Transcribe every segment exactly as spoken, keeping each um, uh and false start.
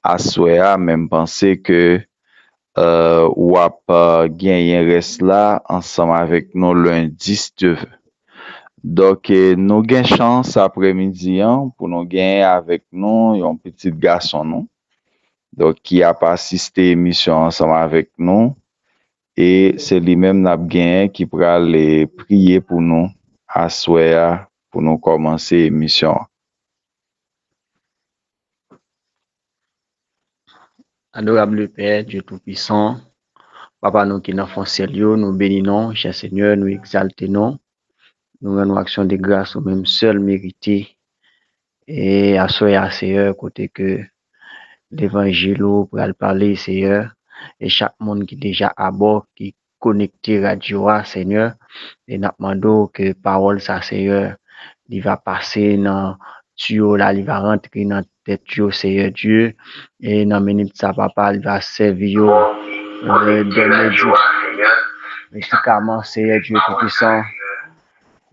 aswè a, men m panse ke, euh, w ap, euh, genyen rès la ansanm avèk nou lendi, si Dye vle. Donk, eh, nou gen chans aprèmidi an pou nou genyen avèk nou yon pitit gason nou, donk, ki ap asiste emisyon ansanm avèk nou. E se li menm n ap genyen ki pral, eh, priye pou nou aswè a, pou nou kòmanse emisyon an. Adorab Lepè, Dye Toupisan, Papa nou ki nan fon syèl yo, nou beni non, chè Senyè, nou egzalte non. Nou rann ou aksyon de gras ou menm sèl merite. E aswè a, Seyè, kote ke levanjil ou pral pale, Seyè, e chak moun ki deja abò, ki konekte radyo a, Senyè, e n ap mande w ke pawòl sa, Seyè, li va pase nan tiyo la, li va rantre nan tèt yo, Seyè Dye, e nan minit sa, Papa, li va sèvi yo, e, de medi-, medikaman, Seyè Dye Toupisan.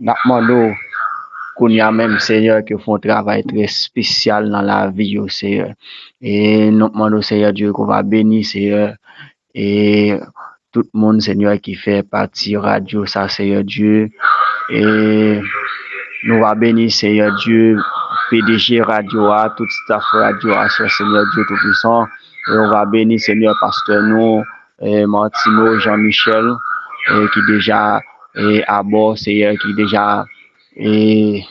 N ap mande w kounye a menm, Seyè, ke w fè yon travay trè espesyal nan lavi yo, Seyè. E n ap mande w, Seyè Dye, ke w va beni, Seyè, e tout moun, Senyè, ki fè pati radyo sa, Seyè Dye. E nou va beni, Seyè Dye, P D G radyo a, tout staff radyo a, Senyè Dye Toupisan. E nou va beni, Senyè, pastè nou, e Martino Jean Michel, e ki deja, e abò, Seyè, ki deja, e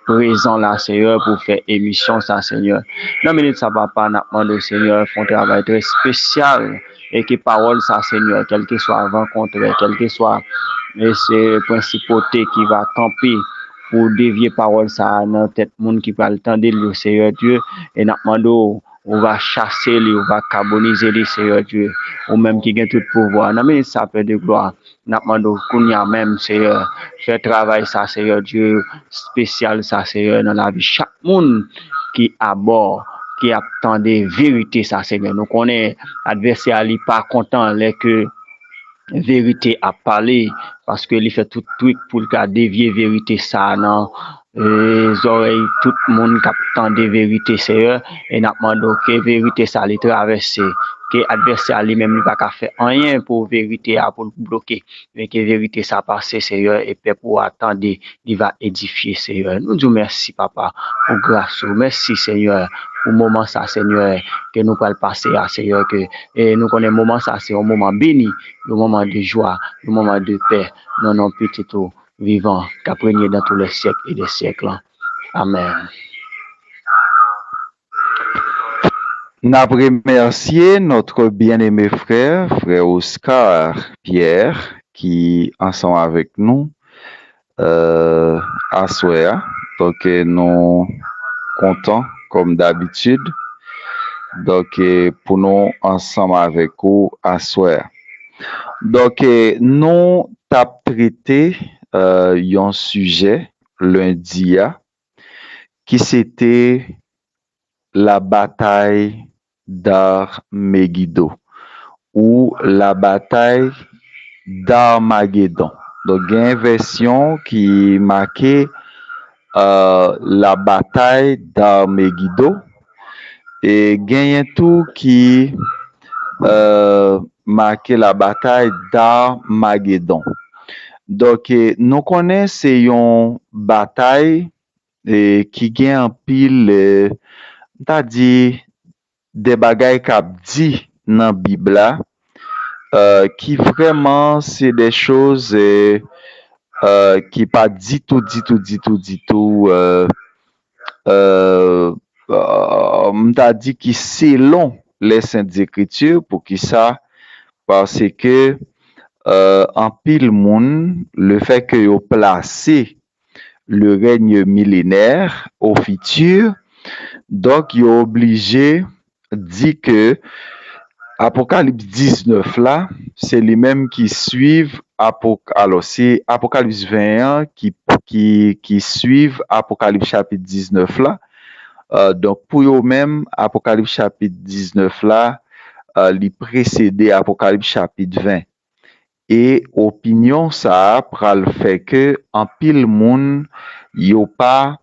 prezan la, Seyè, pou fè emisyon sa, Senyè. Nan minit sa, Papa, n ap mande w, Senyè, fè yon travay trè espesyal, e ke pawòl sa, Senyè, kèlkeswa van kontrè, kèlkeswa, e se prensipote ki va kanpe pou devye pawòl sa nan tèt moun ki pral tande l yo, Seyè Dye, e n ap mande w, ou va chase li, ou va kabonize li, Seyè Dye, ou menm ki gen tout pouvwa. Nan minit sa, Pè de glwa, n ap mande w kounye a menm, Seyè, fè travay sa, Seyè Dye, espesyal sa, Seyè, nan lavi chak moun ki abò, ki ap tande verite sa, Senyè. Nou konnen advèsè a, li pa kontan lè ke verite ap pale, paske li fè tout trik pou l ka devye verite sa a nan, e, zòrèy tout moun k ap tande verite, Seyè. E n ap mande w ke verite sa a li travèse, ke advèsè a li menm li pa ka fè anyen pou verite a pou l bloke, men ke verite sa a pase, Seyè, e pèp ou a tande, li va edifye, Seyè. Nou di w mèsi, Papa, pou gras ou. Mèsi, Senyè, pou moman sa, Senyè, ke nou pral pase a, Senyè, ke, e nou konnen moman sa se yon moman beni, yon moman de jwa, yon moman de pè, nan non Pitit ou vivan, k ap renye dans tous les siècles et des siècles la. Amèn. N ap remèsye notre bien-aimé frè, frè Oscar Pierre, ki ansanm avèk nou, euh, aswè a. Donk, eh, nou kontan, kòm dabitid, donk, eh, pou nou ansanm avèk ou aswè a. Donk, eh, nou t ap trete, euh, yon sijè lendi a, ki se te la bataille d'Armegido ou la bataille d'Armagedon. Donk, gen vèsyon ki make, euh, la bataille d'Armegido, e genyen tou ki, euh, make la bataille d'Armagedon. Donk, eh, nou konnen se yon batay, eh, ki gen anpil, eh, m ta di, de bagay k ap di nan Bib la, euh, ki vrèman se de choz, eh, euh, ki pa ditou, ditou, ditou, ditou, euh, euh, euh, m ta di ki selon les Saintes Écritures. Poukisa? Paske, euh, anpil moun, le fait que yo plase le règne millénaire au futur, donk yo oblije di ke Apokalips diznèf la, se li menm ki swiv Apok-, alò, se Apokalips ven an ki, ki, ki swiv Apokalips chapit diznèf la. Euh, donk, pou yo menm, Apokalips chapit diznèf la, euh, li presede Apokalips chapit ven. E opinyon sa a pral fè ke anpil moun yo pa,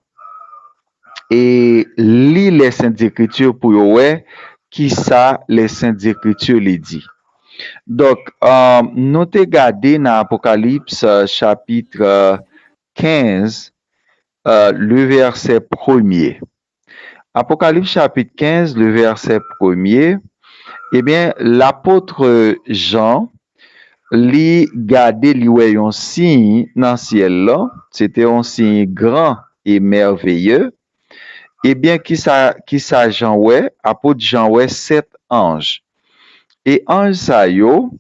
e, li les Saintes Écritures pou yo wè kisa les Saintes Écritures li di. Donk, euh, nou te gade nan Apokalips, euh, chapit, euh, kenz, euh, le vèsè premye. Apokalips chapit kenz, le vèsè premye, ebyen, lapot Jan, li gade, li wè yon siy nan syèl lan, se te yon siy gran e mèveye. Ebyen, kisa, kisa Jan wè? Apot Jan wè sèt anj. E anj sa yo,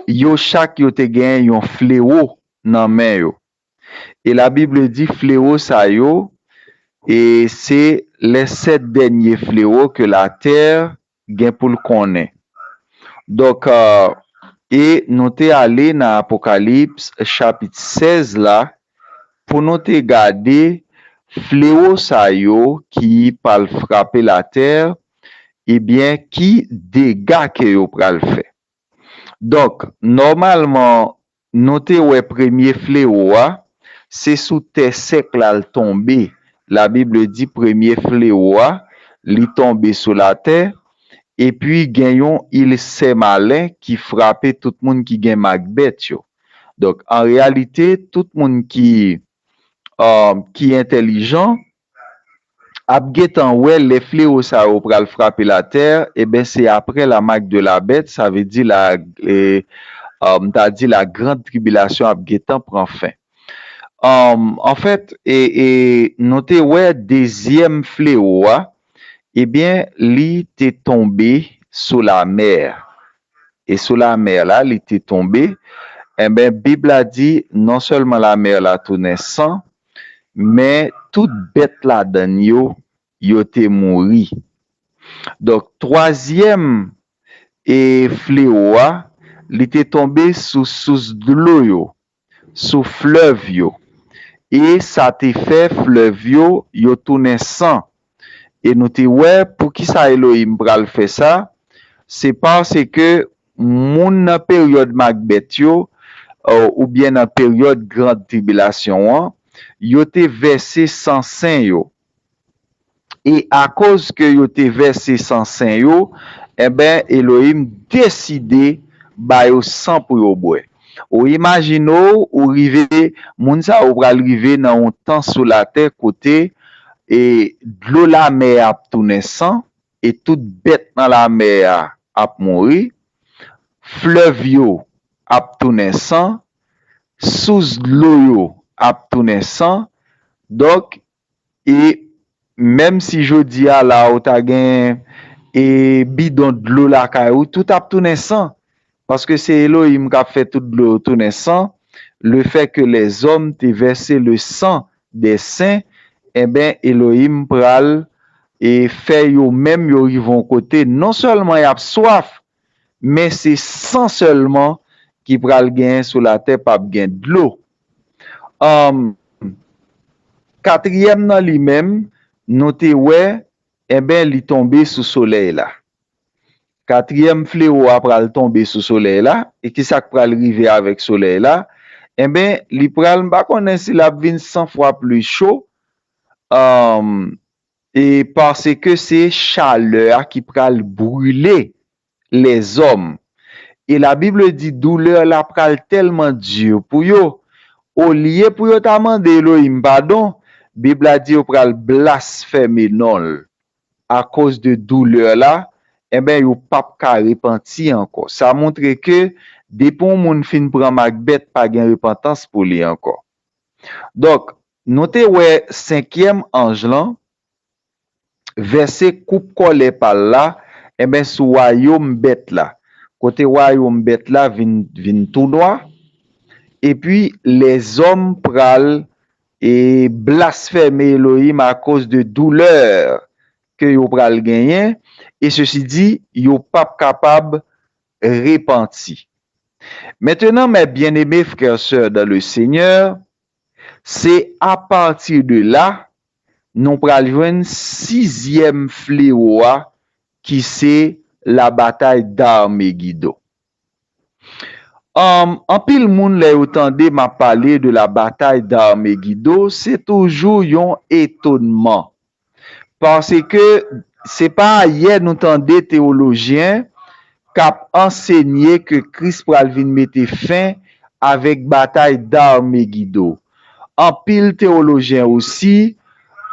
yo chak yo te gen yon flewo nan men yo. E Labib di flewo sa yo, e se les sept derniers fléaux que la terre gen pou l konnen. Donk, euh, e nou te ale nan Apokalips chapit sèz la pou nou te gade flewo sa yo ki pral frape latè, ebyen, ki dega ke yo pral fè. Donk, nòmalman, nou te wè premye flewo a, se sou tè sèk la l tonbe. Labib di premye flewo a, li tonbe sou latè, epi gen yon ilsè malen ki frape tout moun ki gen mak bèt yo. Donk, an reyalite, tout moun ki, euh, ki entèlijan, ap gentan wè lè flewo sa yo pral frape latè, eben, se apre la marque de la bête, sa vle di la, e, um, m ta di la grande tribulation ap gentan pran fen. Um, anfèt, e, e, nou te wè dezyèm flewo a, ebyen, li te tonbe sou lamè. E sou lamè la, li te tonbe. Enben, Bib la di, non sèlman lamè la tounen san, men tout bèt ladann yo, yo te mouri. Donk, twazyèm e flewo a, li te tonbe sou sous dlo yo, sou flèv yo. E sa te fè flèv yo, yo tounen san. E nou te wè poukisa Elohim pral fè sa, se paske moun nan peryòd mak bèt yo, euh, oubyen nan peryòd gran tribilasyon an, yo te vèse san sen yo. E akoz ke yo te vèse san sen yo, enben, Elohim deside ba yo san pou yo bwè. Ou imajine w, ou rive, moun sa yo pral rive nan yon tan sou latè kote, e, dlo lamè a ap tounen san, e tout bèt nan lamè a ap mouri, flèv yo ap tounen san, sous dlo yo ap tounen san. Donk, e menm si jodi a la ou ta gen, e, bidon dlo lakay ou, tout ap tounen san. Paske se Elohim k ap fè tout dlo yo tounen san. Le fait que les hommes te verser le sang des saints, enben, Elohim pral, e, fè yo menm yo rive yon kote, non sèlman y ap swaf, men se san sèlman ki pral genyen sou latè, p ap gen dlo. Anm, katriyèm nan li menm, nou te wè, enben, li tonbe sou solèy la. Katriyèm flewo a pral tonbe sou solèy la, e ki sa k pral rive avèk solèy la? Enben, li pral, m pa konnen si l ap vin san fwa pli cho, anm, e paske se chalè a ki pral brile lèzòm. E Labib di doulè la pral tèlman di pou yo, olye pou yo ta mande Elohim padon, Bib la di yo pral blasfeme non l. Akoz de doulè la, enben, yo p ap ka repanti ankò. Sa montre ke depi yon moun fin pran mak bèt, pa gen repantans pou li ankò. Donk, nou te wè senkyèm anj lan vèse koup kòlè pa l la, enben, sou wayòm bèt la. Kote wayòm bèt la vin, vin tou nwa, epi lèzòm pral, e, blasfeme Elohim akoz de doulè ke yo pral genyen, e sesi di, yo p ap kapab repanti. Maintenant, mes bien-aimés frères, sœurs dans le Seigneur, se apati de la nou pral jwenn sizyèm flewo a, ki se la batay d'Armegido. Anm, anpil moun, lè yo tande m ap pale de la batay d'Armegido, se toujou yon etonnman. Paske se pa ayè nou tande teyolojyen k ap ansenye ke Kris pral vin mete fen avèk batay Darmegido. Anpil teyolojyen osi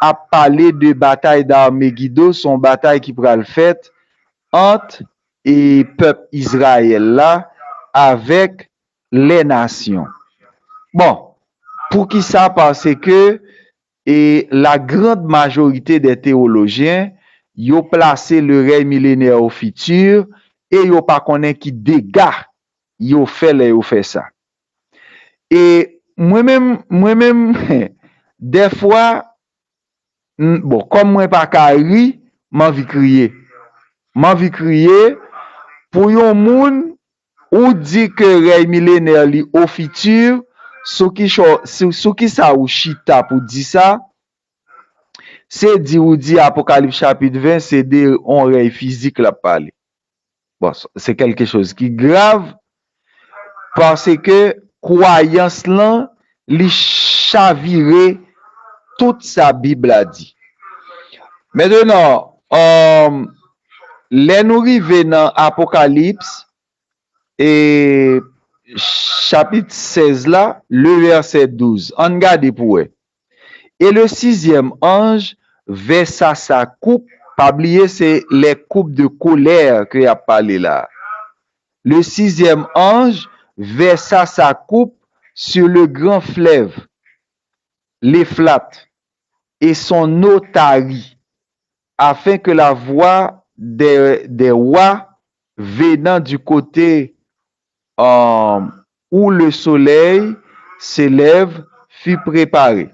ap pale de batay Darmegido, se yon batay ki pral fèt ant e pèp Izrayèl la avèk lè nasyon. Bon, poukisa? Paske e la grande majorité des théologiens, yo plase le règne millénaire au futur e yo pa konnen ki dega yo fè lè yo fè sa. E mwen menm, mwen menm, dèfwa, m- bon, kòm mwen pa ka ri, m anvi kriye. M anvi kriye pou yon moun ou di ke rèy milenè li au futur, sou ki cho- sou, sou ki sa ou chita pou di sa? Se di ou di Apokalips chapit ven, se de yon rèy fizik l ap pale. Bon, se quelque chose ki grav, paske kwayans lan, li chavire tout sa Bib la di. Mentnan, um, lè nou rive nan Apokalips, e chapit sèz la, le vèsè douz. Ann gade pou wè. Et le sixième ange versa sa coupe, pa bliye se les coupes de colère ke y ap pale la. Le sixième ange versa sa coupe sur le grand fleuve, l'Euphrate, et son eau tarit, afin que la voix des, des rois venant du côté, euh, où le soleil se lève fût préparée.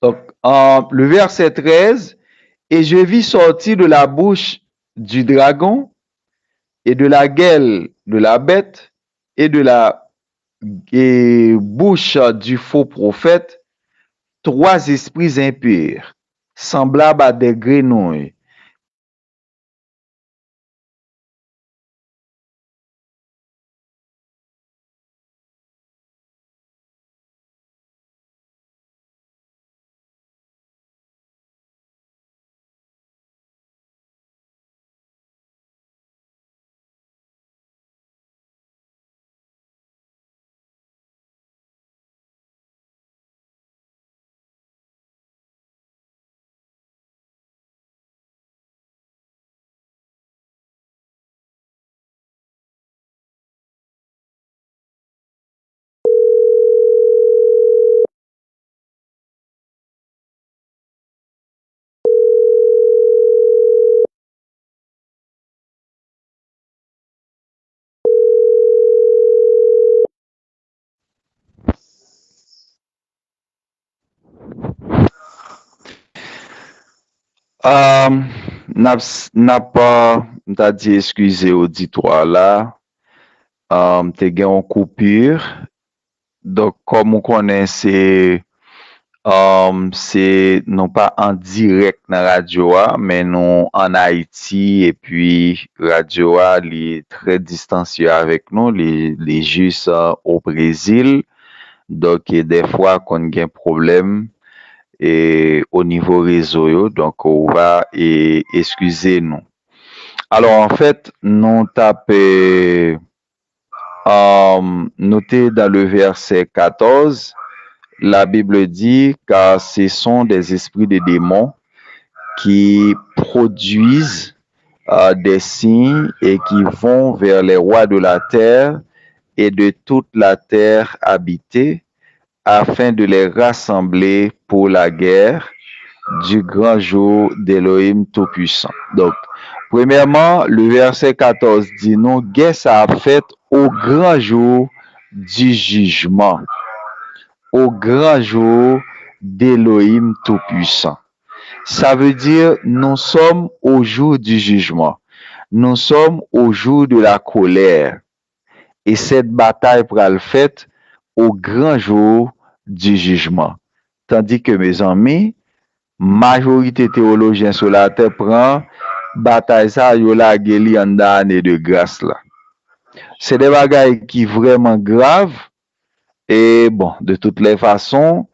Donc, euh, le verset treize, et je vis sortir de la bouche du dragon et de la gueule de la bête et de la et bouche du faux prophète trois esprits impurs, semblables à des grenouilles. Um, n ap, n ap, uh, m ta di eskize oditwa la. Um, te gen yon koupir. Donk, kòm ou konnen, se, um, se, nou pa an dirèk nan radyo a, men nou ann Ayiti, epi radyo a, li trè distansye avèk nou, li, li jis, uh, o Brezil. Donk, e, dèfwa konn gen pwoblèm, e, o nivo rezo yo. Donk, ou va, e, eskize nou. Alò, anfèt, nou t ap, e, um, nou te dans le verset quatorze, la Bible dit, car ce sont des esprits de démons qui produisent, euh, des signes et qui vont vers les rois de la terre et de toute la terre habitée, afin de les rassembler pour la guerre du grand jour d'Élohim Tout-Puissant. Donk, premyèman, le verset quatorze di nou, gè sa ap fèt au grand jour du jugement, au grand jour d'Élohim Tout-Puissant. Ça veut dire, nous sommes au jour du jugement. Nous sommes au jour de la colère. E sèt batay pral fèt au grand jour du jugement. Tandike, mezanmi, majorite teyolojyen sou latè pran batay sa, yo lage li anndan ane de gras la. Se de bagay ki vrèman grav, e bon, de toutes les façons,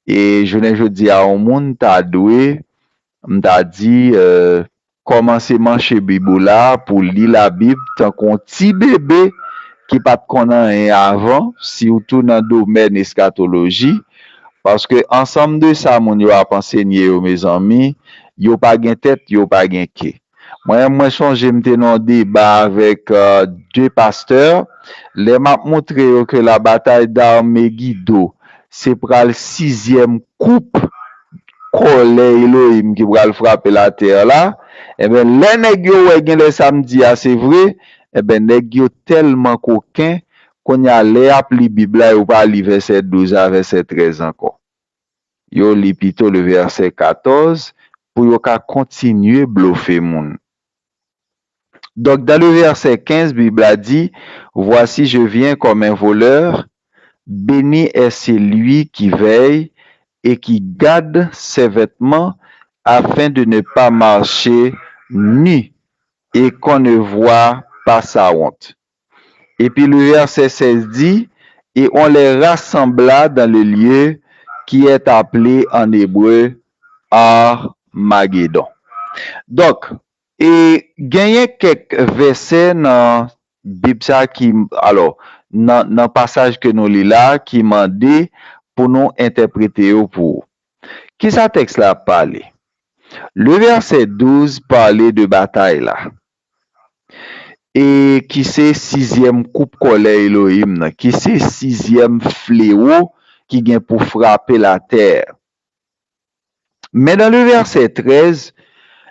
e jounen jodi a, yon moun ta dwe m ta di, kòmanse manche Bib ou la pou li Labib tankou yon ti bebe ki pa t konn anyen avan, sitou nan domèn eskatoloji, paske ansanm de sa moun yo ap ansenye yo, mezanmi, yo pa gen tèt, yo pa gen ke. Mwen, mwen sonje m te nan yon deba avèk de pastè, lè m ap montre yo ke la batay d'Armegido, se pral sizyèm koup kòlè Elohim ki pral frape latè la, enben, lè nèg yo wè genlè sa m di a se vre, enben, nèg yo tèlman koken, kounye a, lè y ap li Bib la, yo pa li vèsè douz a vèsè trèz ankò. Yo li pito le vèsè katòz pou yo ka kontinye blofe moun. Donc, dans le verset quinze, Bible a dit, voici, je viens comme un voleur, béni est celui qui veille et qui garde ses vêtements afin de ne pas marcher nu et qu'on ne voit pas sa honte. Et puis le verset seize dit, et on les rassembla dans le lieu qui est appelé en hébreu Armagedon. Donc, e genyen kèk vèsè nan Bib sa ki, alò, nan, nan pasaj ke nou li la, ki mande pou nou entèprete yo pou ou. Kisa tèks la ap pale? Le vèsè douz pale de batay la, e ki se sizyèm koup kòlè Elohim nan, ki se sizyèm flewo ki gen pou frape latè. Men nan le vèsè trèz,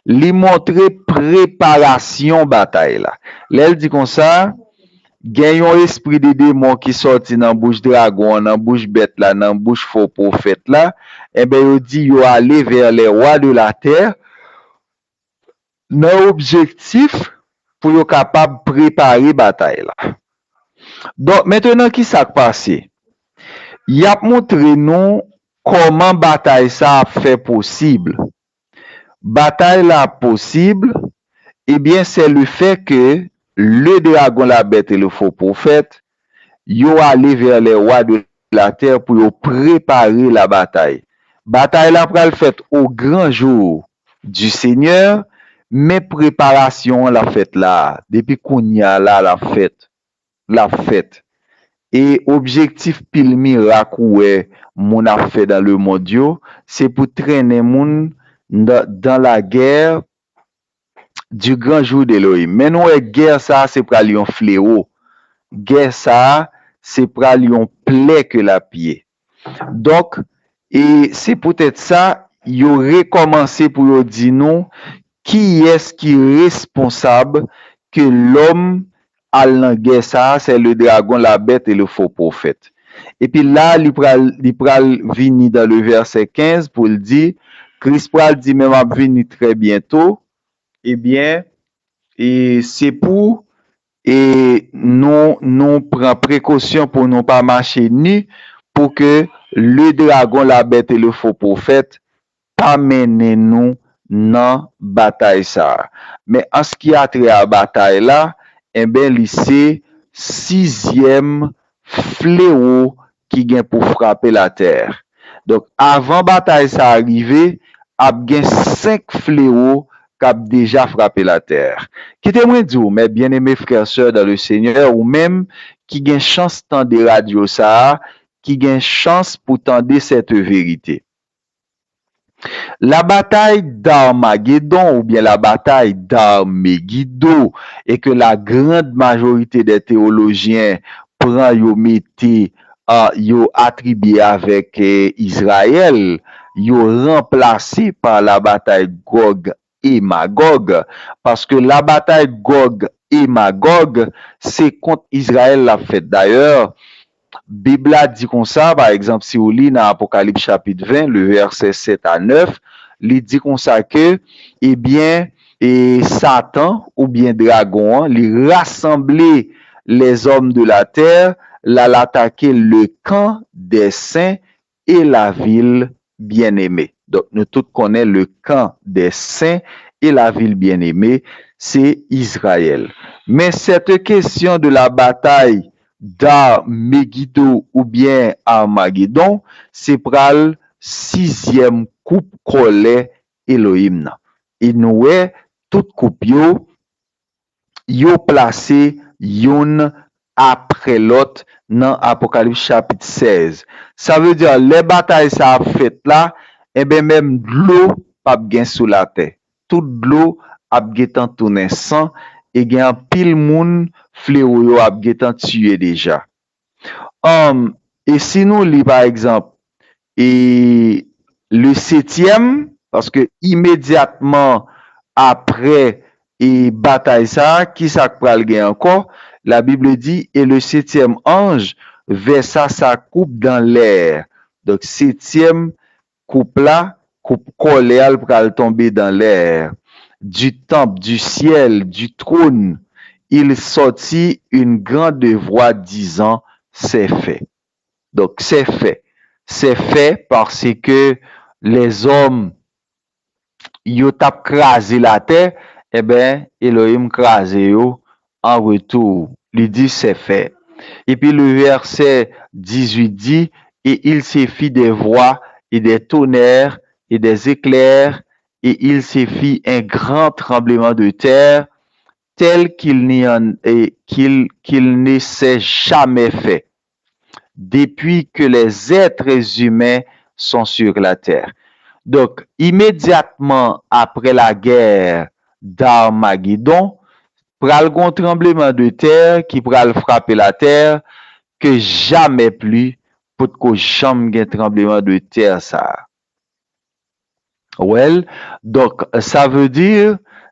li montre preparasyon batay la. Lè l di konsa, gen yon espri de demon ki sòti nan bouch dragon an, nan bouch bèt la, nan bouch fo pwofèt la, enben, yo di yo ale vers les rois de la terre nan objektif pou yo kapab prepare batay la. Donk, mentenan, ki sa k pase? Y ap montre nou kòman batay sa ap fè posib. Batay la posib, ebyen, c'est le fait que le dragon, la bête et le faux prophète, yo ale vers les rois de la terre pou yo prepare la batay. Batay la pral fèt au grand jour du Seigneur, men preparasyon an l ap fèt la. Depi kounye a la, l ap fèt. L ap fèt. E objektif pil mirak ou wè moun ap fè dans le monde yo, se pou trennen moun dans, dans la guerre du grand jour d'Elohim. Men nou wè gè sa a se pral yon flewo. Gè sa a se pral yon plè ke l ap ye. Donk, e se poutèt sa, yo rekòmanse pou yo di nou kiyès ki responsab ke lòm al nan gè sa a, c'est le dragon, la bête et le faux prophète. Epi la, li pral, li pral vini dans le verset quinze pou l di, Kris pral di, men m ap vini trè byento, ebyen, e se pou, e nou, nou pran prekosyon pou nou pa mache ni, pou ke le dragon, la bête et le faux prophète pa mennen nou nan batay sa a. Men an ce qui a trait à batay la, enben, li se sizyèm flewo ki gen pou frape latè. Donk, avan batay sa a rive, ap gen senk flewo k ap deja frape latè. Kite mwen di w, mes bien-aimés frères, sœurs dans le Seigneur, ou menm ki gen chans tande radyo sa a, ki gen chans pou tande cette vérité. La bataille d'Armagedon oubyen la bataille d'Armegido, e ke la grande majorité des théologiens pran yo mete, a, yo atribye avèk, e, Izrayèl, yo ranplase pa la batay Gòg e Magòg, paske la batay Gòg e Magòg, se kont Izrayèl l ap fèt. Dayè, Bib la di konsa, pa egzanp, si w li nan Apokalips chapit ven, le vèsè sèt a nèf, li di konsa ke, ebyen, e Satan oubyen dragon an, li rasanble les hommes de la terre, l al atake le camp des saints et la ville bien-aimée. Donk, nou tout konnen le camp des saints et la ville bien-aimée, se Izrayèl. Men cette question de la bataille d'Armegido oubyen Armagedon, se pral sizyèm koup kòlè Elohim nan. E nou wè, tout koup yo, yo plase youn apre lòt nan Apokalips chapit sèz. Sa vle di, lè batay sa ap fèt la, enben, menm dlo p ap gen sou latè. Tout dlo ap gentan tounen san, e gen anpil moun flewo yo ap gentan tiye deja. Um, e si nou li, pa egzanp, e le setyèm, paske imedyatman apre e batay sa a, ki sa k pral gen ankò? La Bible dit, et le septième ange versa sa coupe dans l'air. Donk, setyèm koup la, koup kòlè a, l pral tonbe dans l'air. Du temple, du ciel, du trône, il sortit une grande voix disant, c'est fait. Donk, c'est fait. C'est fait parce que les hommes yo t ap kraze latè, enben, Elohim kraze yo an retou. Li di, c'est fait. Epi le verset dix-huit dit, et il se fit des voix et des tonnerres et des éclairs, et il se fit un grand tremblement de terre, tel qu'il n'y en, et qu'il, qu'il ne s'est jamais fait depuis que les êtres humains sont sur la terre. Donk, imedyatman apre lagè d'Armagedon, pral gon tranbleman de tè ki pral frape latè ke jamè pli potko janm gen tranbleman de tè sa a. Well, donk, sa vle di,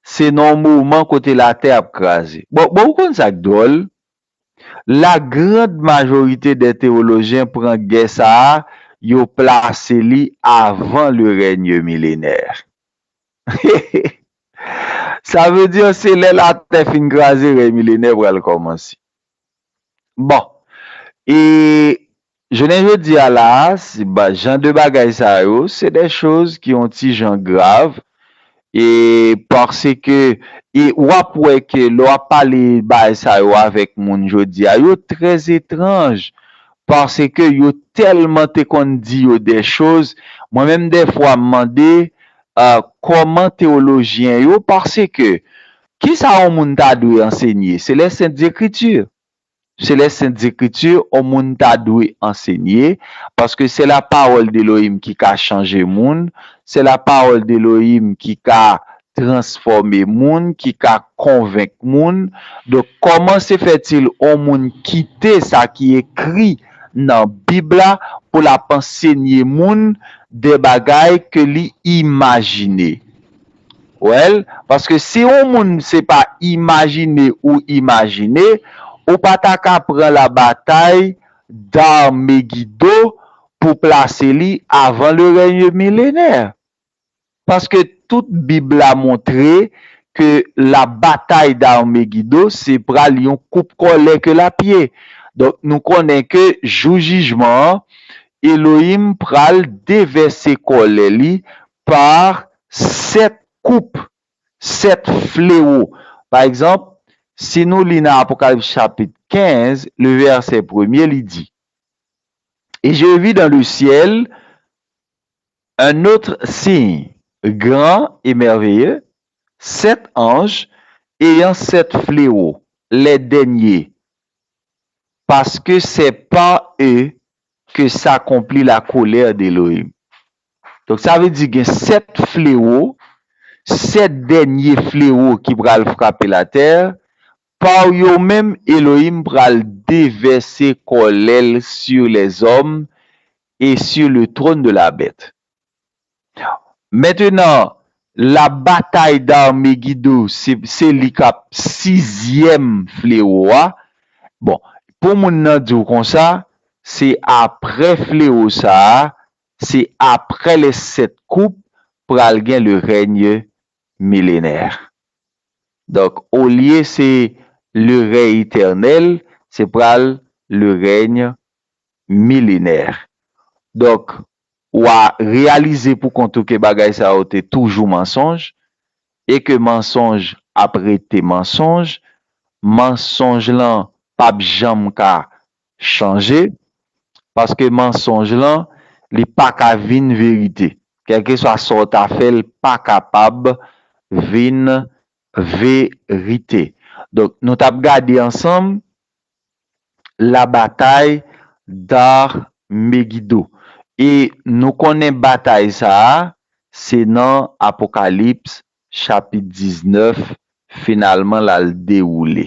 se nan yon moman kote latè ap kraze. Bon, bon, ou konn sa k dwòl? La grande majorité des théologiens pran gè sa a, yo plase li avant le règne millénaire. Sa vle di, se lè latè fin kraze, rèy milenè pral kòmanse. Bon, e jounen jodi a la, se ba, jan de bagay sa yo, se de choz ki yon ti jan grav, e paske, e w ap wè ke lè w ap pale bagay sa yo avèk moun jodi a, yo trè etranj, paske yo tèlman te konn di yo de choz, mwen menm dèfwa m mande, a, kòman teyolojyen yo, paske kisa yon moun ta dwe ansenye? Se les Saintes Écritures. Se les Saintes Écritures yon moun ta dwe ansenye, paske se la parole d'Elohim ki ka chanje moun, se la parole d'Elohim ki ka transfòme moun, ki ka konvenk moun. Donk, kòman se fètil yon moun kite sa ki ekri nan Bib la pou l ap ansenye moun de bagay ke li imajine? Well, paske si yon moun se pa imajine ou imajine, ou pa ta ka pran la batay d'Armegido pou plase li avan le règne millénaire. Paske tout Bib la montre ke la batay d'Armegido se pral yon koup kòlè ke l ap ye. Donk, nou konnen ke jou jijman an, Elohim pral devèse kòlè li pa sèt koup, sèt flewo. Pa egzanp, si nou li nan Apokalips chapit kenz, le vèsè premye, li di, Et je vis dans le ciel un autre signe, grand et merveilleux, sept anges ayant sept fléaux, les derniers, parce que c'est par eux que s'accomplit la colère d'Élohim. Donk, sa vle di gen sèt flewo, sèt dènye flewo ki pral frape latè, pa yo menm, Elohim pral devèse kòlè l sur les hommes et sur le trône de la bête. Maintenant, la bataille d'Armegido, se, se li k ap sizyèm flewo a. Bon, pou moun nan di w konsa, se apre flewo sa a, se apre les sept coupes pral gen le règne millénaire. Donk, olye se le règne éternel, se pral le règne millénaire. Donk, w a reyalize pou kont ou ke bagay sa yo te toujou mansonj, e ke mansonj ap rete mansonj, mansonj lan p ap janm ka chanje, paske mansonj lan, li pa ka vin verite. Kèlkeswa sa w ta fè, l pa kapab vin verite. Donk, nou t ap gade ansanm la bataille d'Armegido. E nou konnen batay sa a, se nan Apokalips chapit diznèf, finalman, l al dewoule.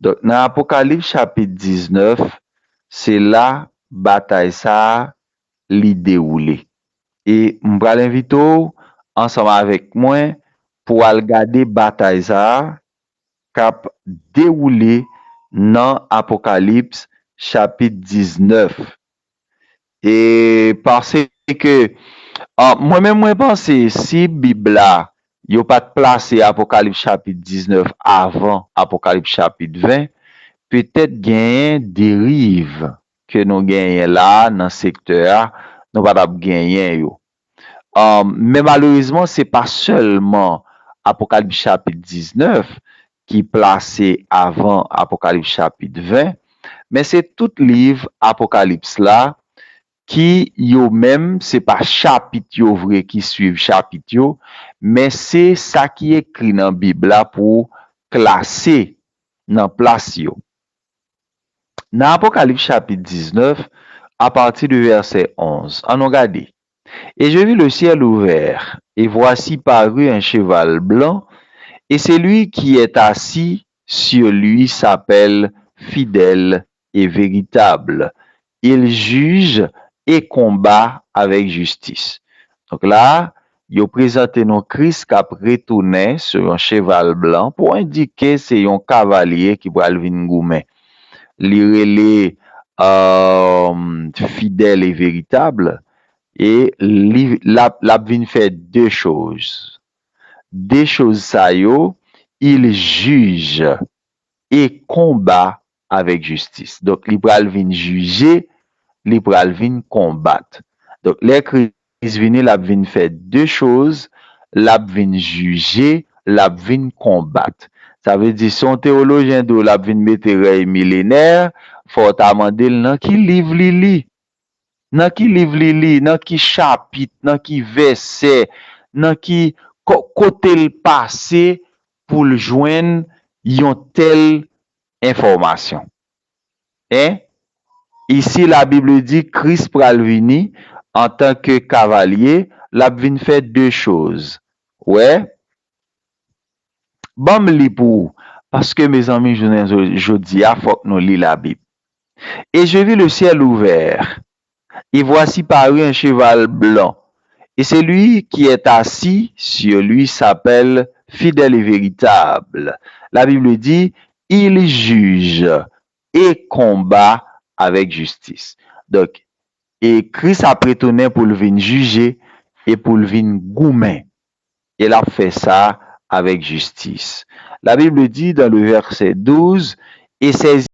Donk, nan Apokalips chapit diznèf, se la batay sa a li dewoule. E m pral envite w ansanm avèk mwen pou w al gade batay sa a k ap dewoule nan Apokalips chapit diznèf. E paske, ah, mwen menm, mwen panse, si Bib la, yo pa t plase Apokalips chapit diznèf avan Apokalips chapit ven, petèt genyen deriv ke nou genyen la a nan sektè a, nou pa t ap genyen yo. Um, men malerezman, se pa sèlman Apokalips chapit diznèf ki plase avan Apokalips chapit ven, men se tout liv Apokalips la ki yo menm, se pa chapit yo vre ki swiv chapit yo, men se sa ki ekri nan Bib la pou klase nan plas yo. Nan Apokalips chapit diznèf, apati de vèsè onz, ann nou gade. Et je vis le ciel ouvert, et voici parut un cheval blanc, et celui qui est assis sur lui s'appelle Fidèle et Véritable. Il juge et combat avec justice. Donk la, yo prezante nou Kris k ap retounen sou yon cheval blan pou endike se yon kavalye ki pral vin goumen. Li rele, euh, Fidèle et Véritable, e li, l ap, l ap vin fè de choz. De choz sa yo, il juge et combat avec justice. Donk, li pral vin jije, li pral vin konbat. Donk, lè Kris vini, l ap vin fè de choz, l ap vin jije, l ap vin konbat. Sa vle di, si yon teyolojyen di w l ap vin mete rèy milenè, fò w ta mande l nan ki liv li li. Nan ki liv li li, nan ki chapit, nan ki vèsè, nan ki ko-, kote l pase pou l jwenn yon tèl enfòmasyon. Hein? Isi, la Bible di Kris pral vini antanke kavalye, l ap vin fè de choz. Wè? Ban m li pou ou, paske, mezanmi, jounen jo-, jodi a, fòk nou li Labib. Et je vis le ciel ouvert, et voici parut un cheval blanc, et celui qui est assis sur lui s'appelle Fidèle et Véritable. La Bible dit, il juge et combat avec justice. Donk, e Kris ap retounen pou l vin jije e pou l vin goumen. E l ap fè sa avèk jistis. La Bible dit dans le verset douze, et ses